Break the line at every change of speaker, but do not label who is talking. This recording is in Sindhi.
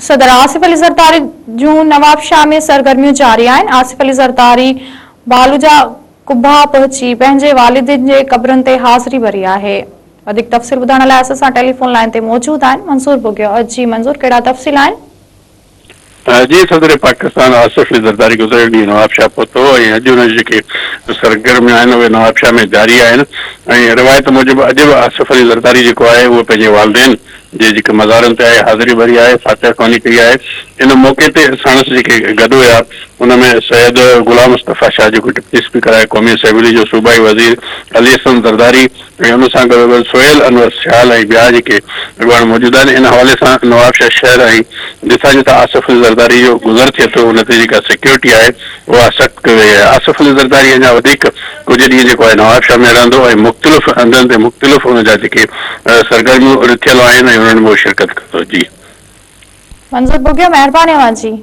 صدر آصف علي زرداري جون نوابشاهه ۾ سرگرميون جاري آهن، آصف علي زرداري بالوجا قبا پهچي پنهنجي والدين جي قبرن تي حاضري ڀري آهي. وڌيڪ تفصيل ٻڌائڻ لاء اسان سان ٽيليفون لائين تي موجود آهن منصور ٻگهيو. جي منظور ڪهڙا تفصيل آهن؟
جي صدر پاڪستان آصف علي زرداري گذريل ڏينهن نوابشاهه پهتو هو ۽ اڄ ان جون جيڪي سرگرميون آهن اهي نوابشاهه ۾ جاري آهن ۽ روايت موجب اڄ به آصف علي زرداري جيڪو آهي اهو پنهنجي والدين جي جيڪي مزارن تي آهي حاضري ڀري آهي فاتحه خواني ڪئي آهي ان موقعي تي ساڻس جيڪي گڏ هيا ان ۾ سيد غلام مصطفيٰ شاهه جيڪو ڊپٽي اسپيڪر آهي قومي اسيمبلي جو صوبائي وزير علي حسن زرداري ۽ ان سان گڏوگڏ سهيل انور سيال ۽ ٻيا جيڪي اڳواڻ موجود آهن ان حوالي سان نوابشاهه شهر ۽ جتان جتان آصف علي زرداري جو گذر ٿئي ٿو ان تي جيڪا سيڪيورٽي آهي اها سخت ڪئي وئي آهي آصف علي زرداري اڃا وڌيڪ ڪجهه ڏينهن جيڪو آهي نوابشاهه ۾ رهندو ۽ مختلف هنڌن تي مختلف ان جا جيڪي سرگرميون رٿيل آهن ۽ انهن ۾ هو شرڪت ڪندو جي.
منظور ٻگهيو مهرباني اوهان جي.